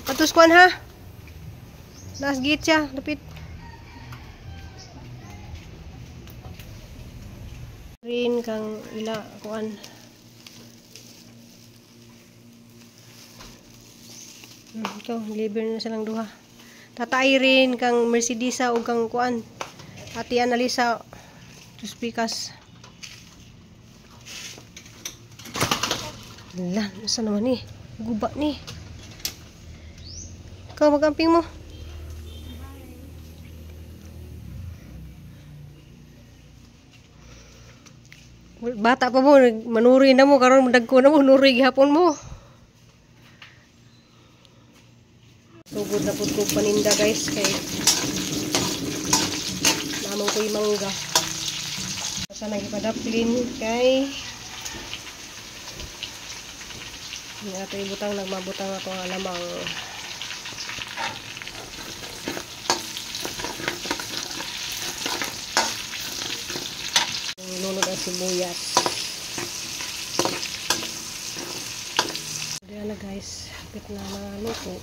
Atos kuan ha. Last gate siya, lapit. Rin kang ila kuan. Ikaw, deliver na silang duha. Tata Irene kang Mercedesa ug kang kuan. Ate Annalisa Tuspikas. Ala, nasa naman ni? Guba ni. Ikaw, mag-amping mo. Bata pa mo, manuri na mo, karon dagko na mo, nuri gihapon mo. Sugod na pud ko paninda guys kay namang ko'y mangga. Sa nagipadaplin kay nga ato ibutang nagmabutang ako ang alamang. Lunod ang sibuyas. Diyan na guys, hapit na maluto.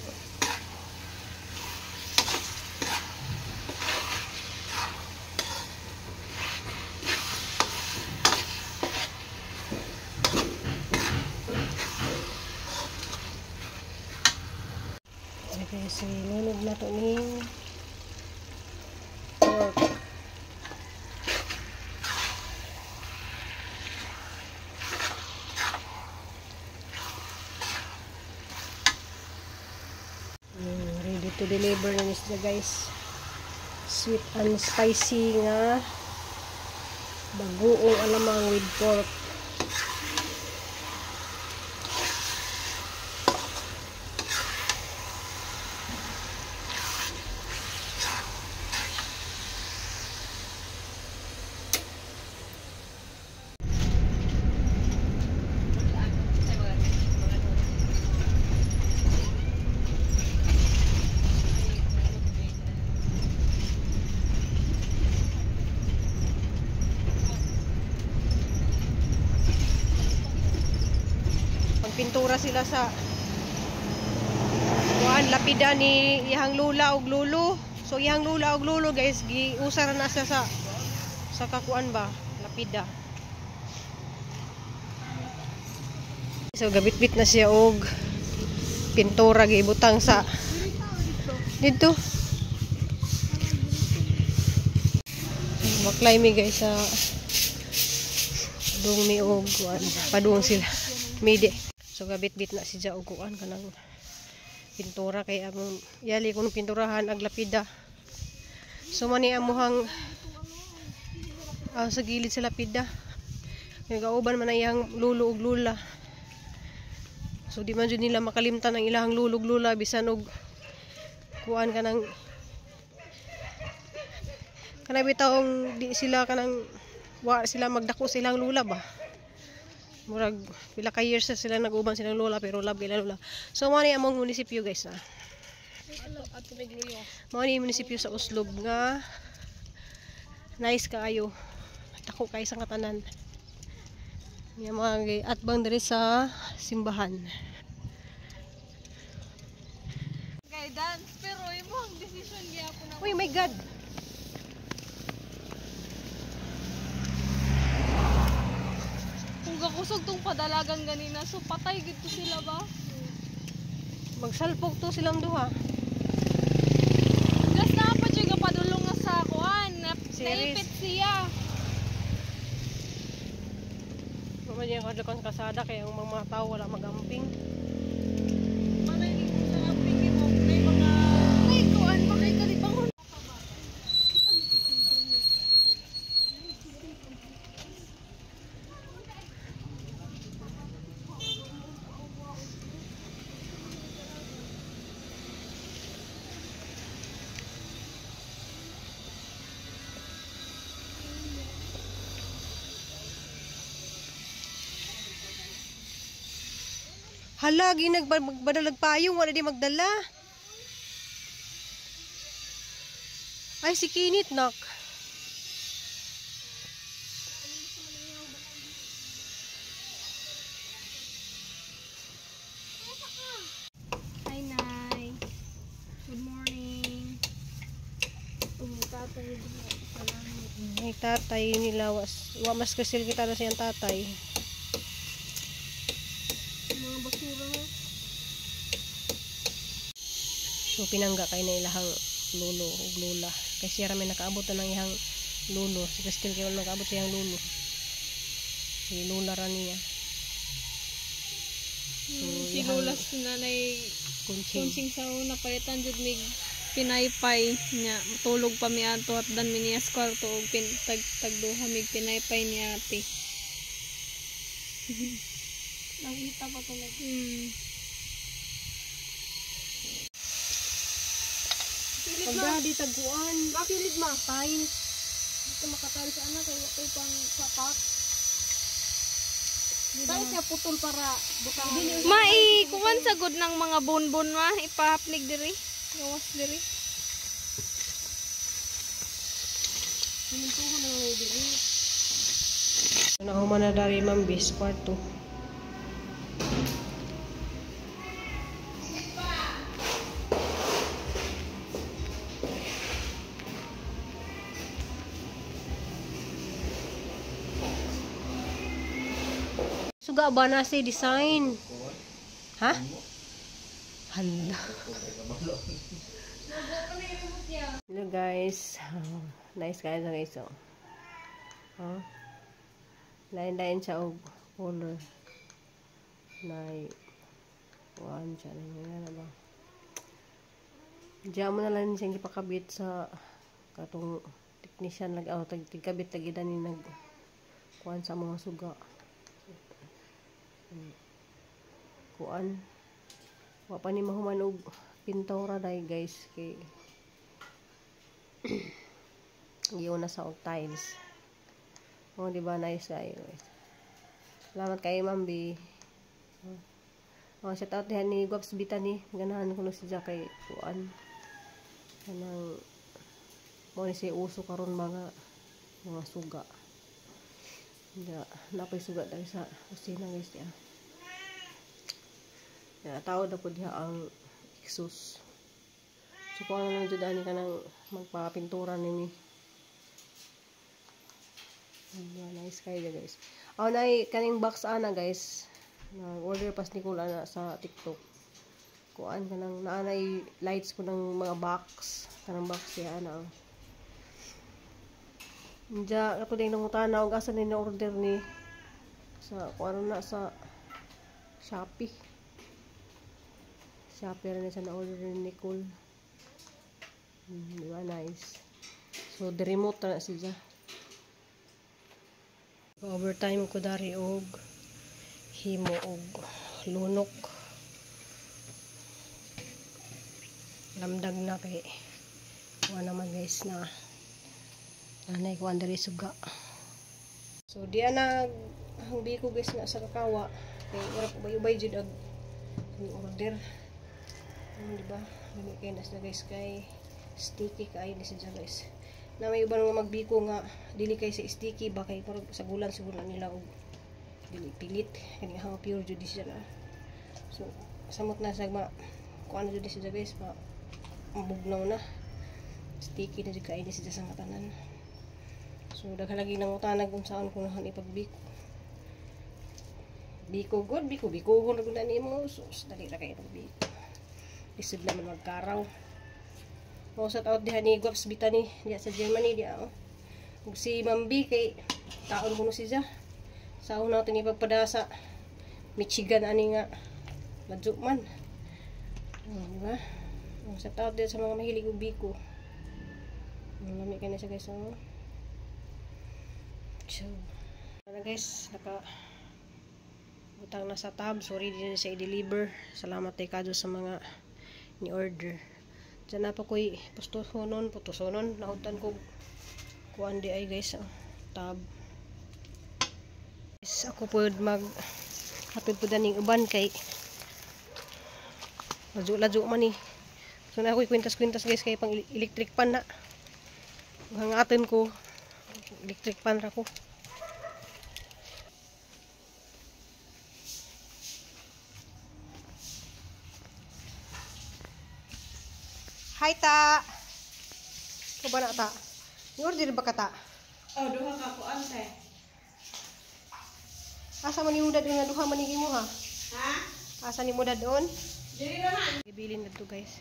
Guys, ilunod na to ning pork. Ready to deliver na siya guys. Sweet and spicy nga bagoong alamang with pork. Pintura sila sa kuan lapida ni iyang lula og lolo. So iyang lula og lolo guys, giusar na siya sa kakuan ba, lapida. So gabitbit na siya og pintura gibutang sa dito. Maklay mi guys sa dung mi og kuan, padung sila. Midi. So gabit-bit na si og kuan kanang pintura kay among yali kun pinturahan ag lapida. So mani amuhang sa gilid sa lapida. Nagauban man ang iyang lulo ug lula. So di man jud nila makalimtan ang ilahang lulo ug lula bisan og kuan kanang kanang bitawng di sila kanang wa sila magdako silang lula ba. Murag pila ka years na sila nag-uban silang lola pero love ila lola. So mao ni among munisipyo guys ah. Mao ni munisipyo sa Oslob nga nice kaayo. Dako kay sa katanan. Nga mga atbang diri sa simbahan. Guidance pero imong decision gyapon na. Uy, my God. Kung gakusog tong padalagan ganina, so patay gid to sila ba? Magsalpok to silang duha. Gas na pa jud padulong nga sa kuan, naipit siya. Mama niya ko sa kasada kay ang mga tao wala magamping. Manay ni sa amping mo kay mga ay kuan pa kay kalibangon. Hala, ginagbadalag payong, wala di magdala. Ay, si Kinit, nak. Tatay sa langit. May tatay nila was, wa mas kasil kita na siyang tatay. Mga basura ha. So pinangga kay na ilahang lolo ug lola. Kay siya ra may nakaabot na ng iyang lolo. Si Cristel kay wala nakaabot sa iyang lolo. Si lola ra niya. So, Si iyang Lola si nanay kunching. Kunsing sa una palitan jud mig pinaypay niya matulog pa mi ato at dan mi niya sa kwarto og pin tag tagduha mig pinaypay ni ate. Nakita pa to. Pagda di taguan. Makilid ma. Tiles. Dito makatali sa anak kay kay pang sapak. Tayo siya putol para butang. Mai kuan sagod ng mga bonbon ma ipahapnig diri. Gawas diri. Simintuhan na lang diri. Nahuman na dari mambis kwarto. Suga ba na si design? Ha? Hala. Hello guys. Nice guys, guys. Oh. Oh. Lain-lain siya og color. Nay kuan siya na na ba. Diyan mo na lang siyang ipakabit sa katong technician lag oh, tag tigkabit lagi ni nag kuan sa mga suga. Kuan wa pa ni mahuman og pintura dai guys kay giuna sa og tiles. Oh, di ba nice kayo guys. Salamat kay Ma'am B. Oh, shout out diha ni Guaps Bita ni. Ganahan ko no siya kay kuan. Kanang mo ni siya uso karon mga suga. Ya, napoy suga dahil sa kusina guys ya. Ya, tawod na po diha ang exhaust. So kuan na lang jud ani kanang magpapintura nini. Diba, nice kayo guys. Oh, nay kaning box ana guys. Nag-order pas ni Kula na sa TikTok. Kuan kanang naanay lights ko ng mga box, kanang box siya ana. Diya kato ding nangutana og asa ni na-order ni sa kuan na sa Shopee. Shopee ra ni sa na-order ni Nicole. Di ba nice? So the remote na siya. Overtime ko dari og himo og lunok. Lamdag na kay kuha naman guys na anay kuan diri suga. So diya na ang biko guys na sa kakawa kay ura ubay-ubay jud og order. Ano, di ba? Dili kay na sila guys kay sticky kaayo ni siya guys. Na may uban nga magbiko nga dili kay sa sticky ba kay parang sagulan siguro nila og dili pilit kani ha pure jud siya na. So samot na sa ma kuan jud siya guys ma bugnaw na. Sticky na jud kaayo ni siya sa tanan. So daghan lagi nangutanag kung saan ko nahan ipagbiko. Biko good, biko biko ko na gud nimo. So dali ra kay pagbiko. Lisod naman magkaraw. Oh, shout out diha ni Guaps Bitani diha sa Germany diha oh. Ug si Ma'am B kay taon kuno siya. Sa una natin ipagpada sa Michigan ani nga ladyo man. Oh, di ba? Oh, shout out diha sa mga mahilig og biko. Ang lami kay na siya guys oh. So, ano guys, naka butang na sa tab. Sorry din sa i-deliver. Salamat kay kado sa mga ni-order. Diyan na pa ko'y pustusonon, putusonon. Nahutan ko kuan di ay guys, oh, tab. Guys, ako po mag hatod po daning uban kay ladyo-ladyo man eh. So na ako'y kwintas-kwintas guys kay pang electric pan na. Hangatin ko electric pan ra ko. Hi ta. Ko ba na ta? Ni order ba kata? Oh, duha ka ko ante. Asa man ni mudad nga duha man ni imo ha? Ha? Asa ni mudad doon? Dili naman. Gibilin na to, guys.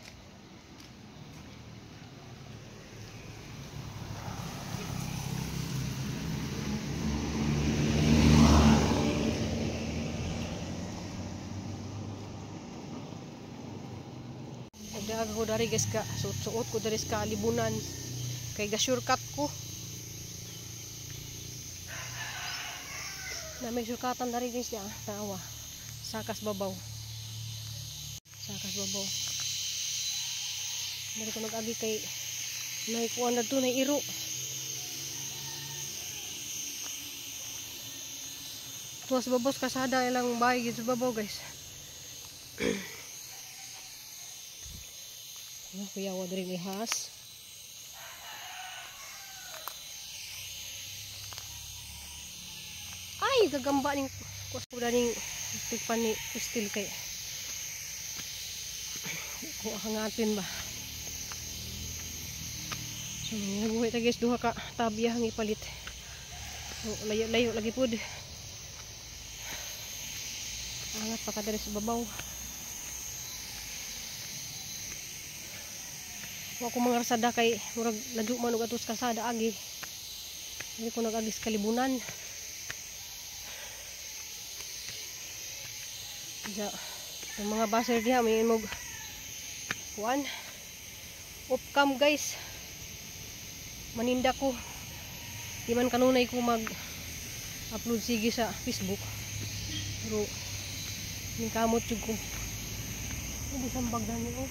Nagdaag ko dari guys ka suot-suot ko dari sa kalibunan kay ga shortcut ko. Na may shortcutan dari guys ya, taawa. Sakas babaw. Sakas babaw. Dari ko nag-agi kay naikuan na to, iro. Tuwas babaw sa kasada ilang bahay gid sa babaw guys. Ano, kuya, wa diri ni has. Ay, gagamba ning kuwas ko ning tikpan ni steel kay. Ko hangatin ba. So, nabuhi ta guys, duha ka tabya ang ipalit. So, layo-layo lagi pud. Angat pa ka diri sa babaw. Wa ko mga rasada kay murag ladyo man og atos kasada agi. Hindi ko nag-agis kalibunan. Ja, ang mga baser diha may imog kuan. Off cam guys. Maninda ko. Di man kanunay ko mag upload sige sa Facebook. Pero ningkamot jud ko. Hindi sambag dani oh.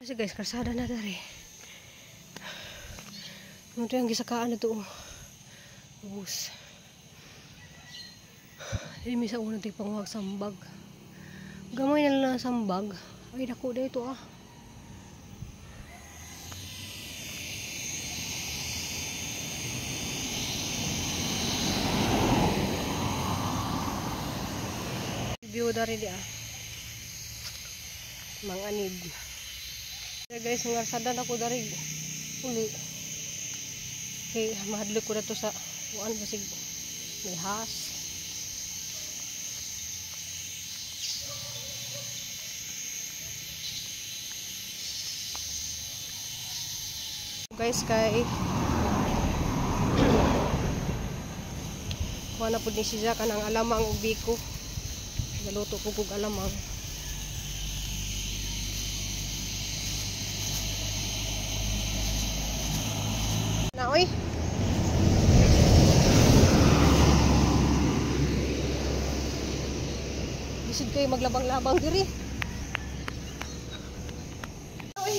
Kasi guys, kalsada na dari. Ano ito yung gisakaan na ito? Ubus. Hindi may sa unang tigpanguhag sambag. Gamay na lang sambag. Ay, dako na ito ah. View dari di ah. Manganib. Guys, mga sadan ako dari uli. Kay mahadlok ko na to sa kuan basig may has. Guys, kay kuha na pud ni siya kanang alamang ug biko. Galuto ko kog alamang. Na oy. Bisig kayo maglabang-labang diri. Oy.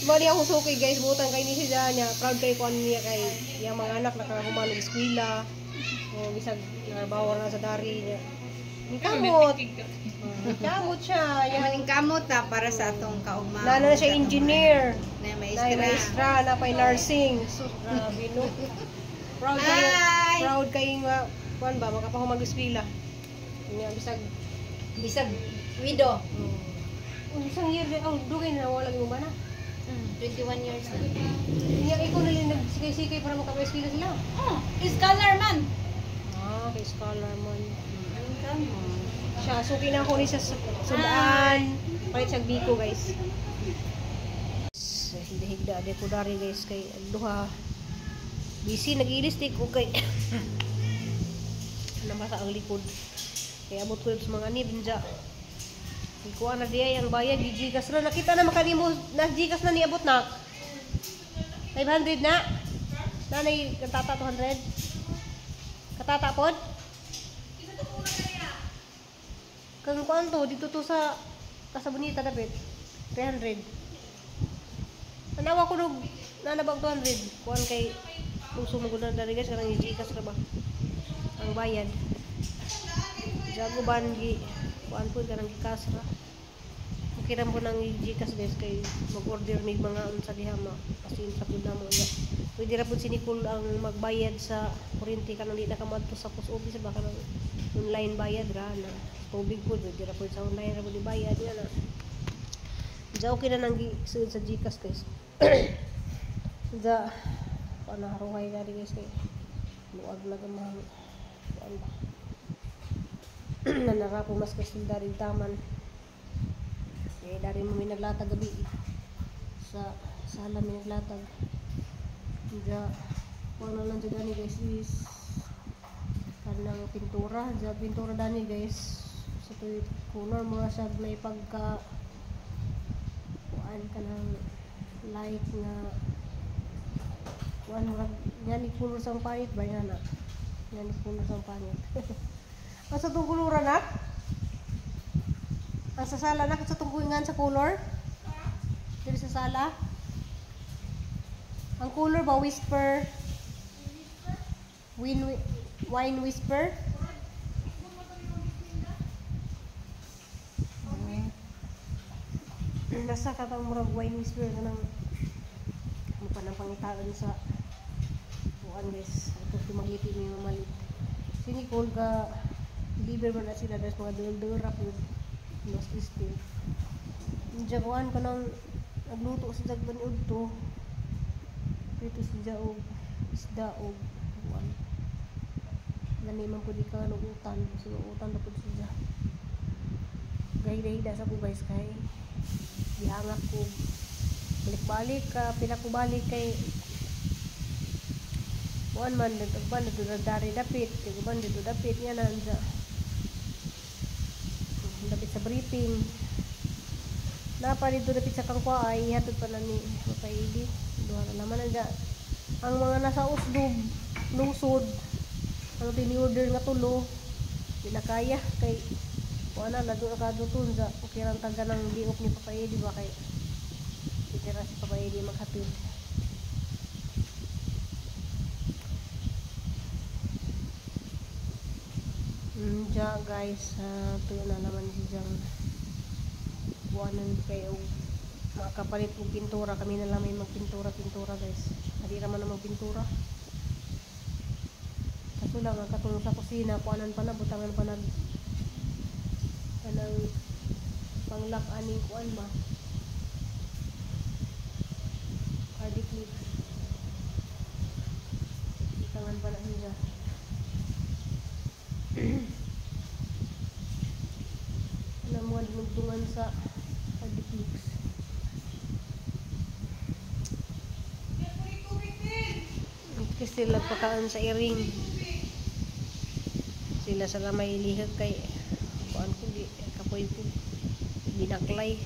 Mali ako suki guys, butang kay ni siya niya. Proud kay kuan niya kay iyang mga anak nakahuman og eskwela. O bisag nabawar na sa dari niya. Ningkamot. Ningkamot siya. Maning kamot ta para sa atong kaugma. Nana na siya engineer. Na Na maestra. maestra, na pa'y nursing. So, grabe no. Proud kayo. Proud kayo nga kuan ba makapahuman og eskwela. Nya bisag bisag widow. Isang year din, oh, dugay na wala mo ba na? 21 years na. Nya ikaw na lang nagsikay-sikay para makapaeskwela sila. Oh, scholar man. Ah, kay scholar man. Ang kamot. Siya, suki na ako ni siya sa sudaan. Palit siyang biko, guys. Higda-higda, di ko dari, guys, kay duha. Busy, nag-ilistik ko kay namasa ang likod. Kaya abot ko sa mga anib, nja. Ikuha na diya ang bayad, gigikas na. Nakita na makanimo, naggikas na niabot na. 500 na. Nanay, katata 200. Katata pod? Kang kuan to, dito to sa Casa Bonita dapit. 300. Tanawa ko nog nanabag 200. Kuan kay puso mo gud na dali guys kanang gikas ra ba. Ang bayad. Jago ban gi kuan po kanang gikas ra. Okay ra po nang gikas guys kay mag-order mig mga unsa diha ma asin sa pud namo. Pwede ra pud si Nicole ang magbayad sa kuryente kanang di na ka madto sa post office ba kanang online bayad ra na. Tubig po, pwede ra po sa online ra po ibayad nga na. Diya okay na nang gisulod sa GCash guys. Diya panaharuhay na rin guys kay luag na gamang kuan ba. Nanara po mas kasi dari taman. Kaya dari mo may naglatag gabi eh. Sa sala may naglatag. Diya kuan na lang dyan dani guys is kanang pintura. Diya pintura dani guys sa tuwing corner mga siya may pagka kuan kanang light nga kuan murag yan ni color sa pangit ba yan na yan ni color sa pangit. Asa tong kuluran nak? Ang sa sala nak sa tong kuingan sa color? Dili sa sala? Ang color ba whisper? Win wine whisper? Nasa katang murag wine whisper kanang mo pa nang pangitaan sa kuan guys. Ito magliti ni mamalit. Si Nicole ka deliver man na sila guys mga dul-dura po mas still. Jaguan ka nang nagluto sa jagdan ni udto. Prito si og isda og kuan. Gani man pud ka og utan, so utan na pud siya. Gahida-hida sa ko guys kay gihangap ko balik-balik ka pila ko balik kay kuan man dito ban dito dari dapit kay uban dito dapit nga na dapit sa briefing napa dito dapit sa kangkwa ay hatod pa na ni mapaidi duha na naman anja ang mga nasa usdog lungsod ang tini-order nga tulo di na kaya kay kuan na lado na kadutun sa okay ra taga ng liok ni Papa Eddie ba kay itira si Papa Eddie maghatid. Diya guys, tuyo na naman si Jang buwanan kay og makapalit og pintura. Kami na lang may magpintura-pintura guys. Adi ra man na magpintura. Kaso lang ang katong sa kusina, kuanan pa na, butangan pa na kanang panglak aning kuan ba? Hardy clip. Butangan pa na siya. Alam mo, dinugtungan sa hardy clips. Kasi sila pagkaan sa iring. Sila sa lamay lihag kay kuan ko di kapoy ko ginaklay.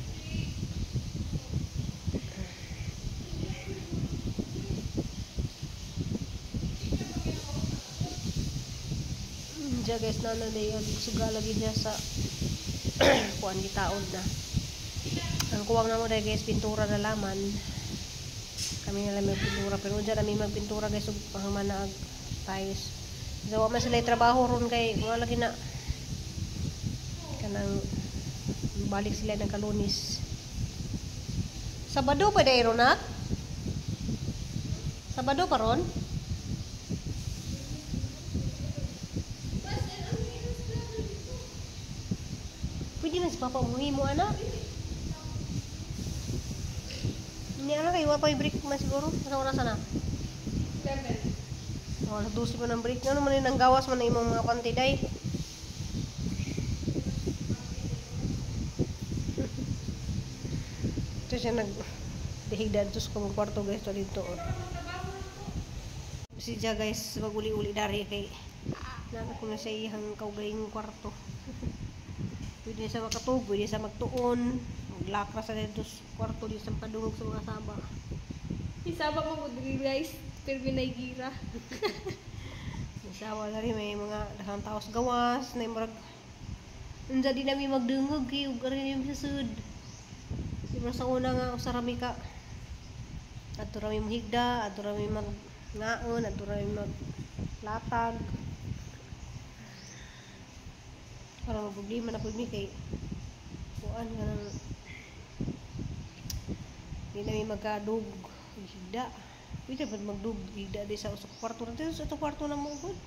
Diya guys na na suga lagi niya sa kuan gitaod na. Ang kuwang na mo dahil guys pintura na laman. Kami na lang may pintura pero diya nami magpintura guys ug pahuman na ag tiles. So wa man sila trabaho ron kay wala lagi na kanang balik sila ng Kalunis. Sabado pa dahil ron nak? Sabado pa ron? Pwede na si Papa umuwi mo anak. Hindi anak kayo, wala pa yung break man siguro. Sa oras na? 7. Oh, alas 12 pa ng break. Ano man yun ang gawas man na imong mga kwantiday? Ito siya nag-dihigda dito sa kumang kwarto guys. Ito dito. Oh. Si Ja guys, maguli-uli dari kay nana ko na sa iyang kaugaling kwarto. Pwede siya makatug, pwede siya magtuon. Maglakra sa dito sa kwarto di sa padungog sa mga saba. Isaba mo diri guys, pero binaygira. Isawa na rin may mga daghang tao sa gawas na murag unsa di nami magdungog kay ug ari nami sa sud. Di ba sa una nga usa rami ka adto rami mohigda, adto rami magngaon, adto rami maglatag. Para problema na pud mi kay kuan nga nang di nami magkadug higda. Pwede ba magdug higda di sa usa ka kwarto na sa ato kwarto na mo gud.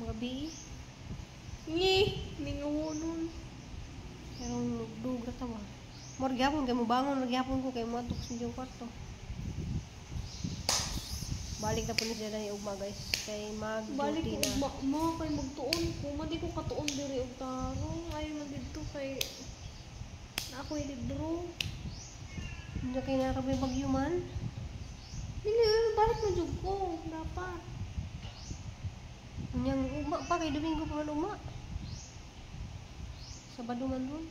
Mga bi. Ni, ninguhonon. Pero magdug ra ta ba. Mor gyapon kay mo bangon ra gyapon ko kay moadto ko sa inyong kwarto. Balik na po ni siya dahil ugma, guys, kay mag Balik duty ko na. ugma ma kay magtuon ko. Madi ko katuon diri og tarong. Ayo man didto kay na ako'y libro. Hindi kay nakabi bagyo man. Dili balik na jud ko dapat. Unyang ugma pa kay Domingo pa man ugma. Sabado man ron.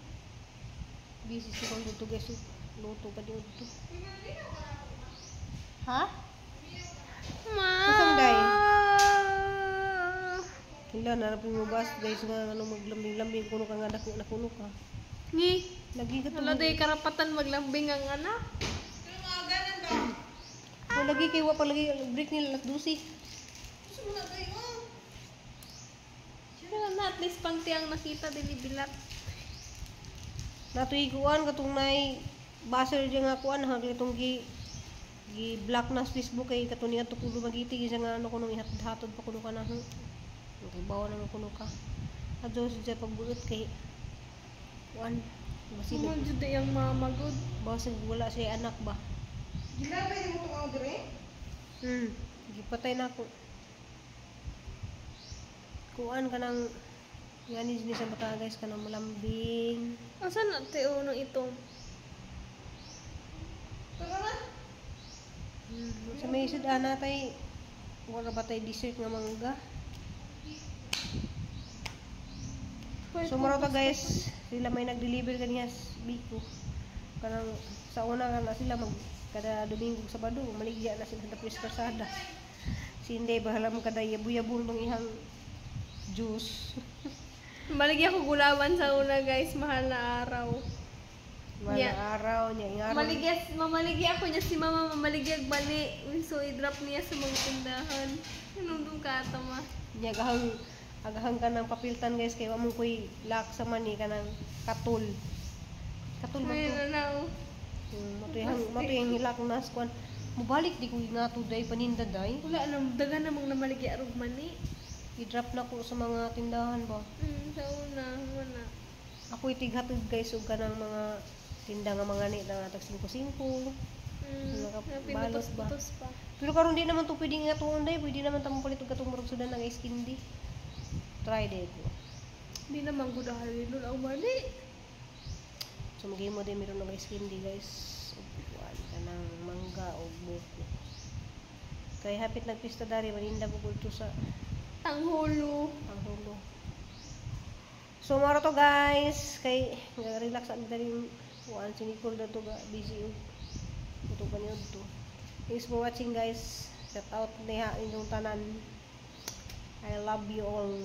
Busy si kong dito, guys. Luto pa di dito. Ha? Ma. Unsa day? Wala na po mo bas, guys, nga ano maglambing-lambing kuno ka nga dako na kuno ka. Ngi. Lagi ka to. Wala day karapatan maglambing ang anak. Oh, lagi kay wa pa lagi break nila alas 12. Wala na at least panty ang nakita dili bilat. Natoy kuan katong nay baser diya nga kuan ha katong gi gi block na sa Facebook kay katong niya to kulo magiti gisa nga ano kuno ihatod pa kuno ka na. Okay, bawa naman kuno ka. Adto siya pagbuot kay kuan basin Mo jud day ang mama gud. basig wala siya anak ba. Ginabay mo itong ang dire? Gipatay na ako. Kuan ka ng yani ni sa bata, guys, kanang malambing. Asa na te unang itong? Tara na. Sa may sud ana tay wala ba tay dessert nga mangga? So mura to, guys, sila may nag-deliver kaniya sa Biko. Kanang sa una kana sila mag kada Domingo ug Sabado maligya na sila sa Tapos Kalsada. Si Inday bahala mo kada yabu-yabon tong ihang juice. Baligya ko gulaman sa una, guys, mahal na araw. Mahal Yeah. na araw niya ingaron. Maligya, mamaligya ako niya si mama, mamaligya bali. So i-drop niya sa mga tindahan. Anong ka ma? Niya agahang agahang ka ng papiltan, guys, kay wa mo koy lock sa mani kanang katul. Katul man Ayun to. na na. Oh. Matoy ang hilak na sa kuan. Mubalik di ko nga to day paninda day. Wala nang daga namang namaligya arog mani. I-drop na ko sa mga tindahan ba. Sa una, wala. Ako itighatod, guys, og kanang mga tinda nga mga ni na tag 5-5. Nakabalot ba? Pinutos-putos pa. Pero karon di naman to pwedeng nga tuon day, pwede naman ta mo palit og katong murag sudan nga ice candy. Try day ko. Di naman gudahan nun ang mani. So maghimo din meron og ice candy, guys. Ug kuan kanang mangga og buko. Kay hapit nagpista dari maninda bukod to sa Tanghulo. Ang hulo. So maro to, guys, kay relax ang daling kuan si Nicole dato ga busy og ito pa niyo to. Thanks for watching, guys. Shout out niha inyong tanan. I love you all.